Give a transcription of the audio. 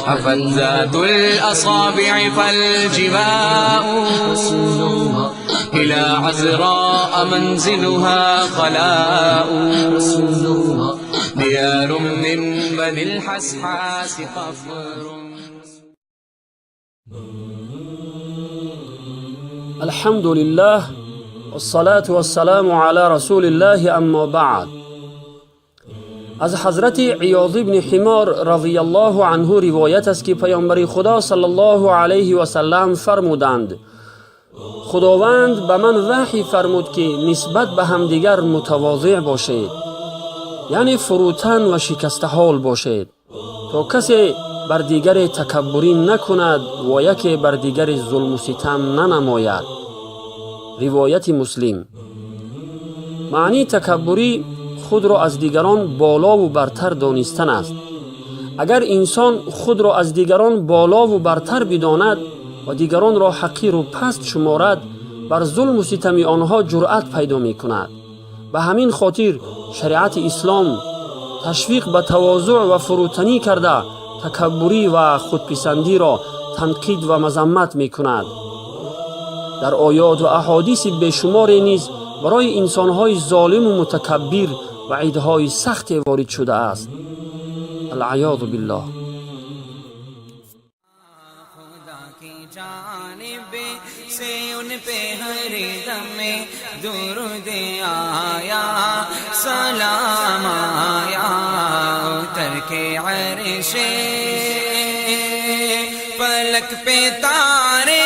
هفت ذات الأصابع فالجباء إلى عذراء منزلها خلاء ديار من بني الحسحاس قفر. الحمد لله والصلاة والسلام على رسول الله، أما بعد. Аз ҳазрати Иёз ибни Ҳимор разияллоҳу анҳу ривоят аст, ки паёмбари Худо саллаллоҳу алайҳи васаллам фармуданд: «Худованд ба ман ваҳй фармуд, ки нисбат ба ҳамдигар мутавозеъ бошед, яъне фурӯтан ва шикастаҳол бошед, то касе бар дигаре такаббурӣ накунад ва яке бар дигаре зулму ситам нанамояд». Ривояти Муслим. Маънии такаббурӣ худро аз дигарон болову бартар донистан аст. Агар инсон худро аз дигарон болову бартар бидонад ва дигаронро ҳақиру паст шуморад, бар зулму ситами онҳо ҷуръат пайдо мекунад. Ба ҳамин хотир шариати ислом ташвиқ ба тавозӯъ ва фурӯтанӣ карда, такаббурӣ ва худписандиро танқид ва мазаммат мекунад. Дар оёт ва аҳодиси бешуморе низ барои инсонҳои золиму мутакаббир ваъидҳои сахте ворид шудааст. Алъаёзу биллоҳ. खुदा की जानिब से उन पे हर दम दुरुद आया, सलाम आया। उतर के अर्शे फलक पे तारे।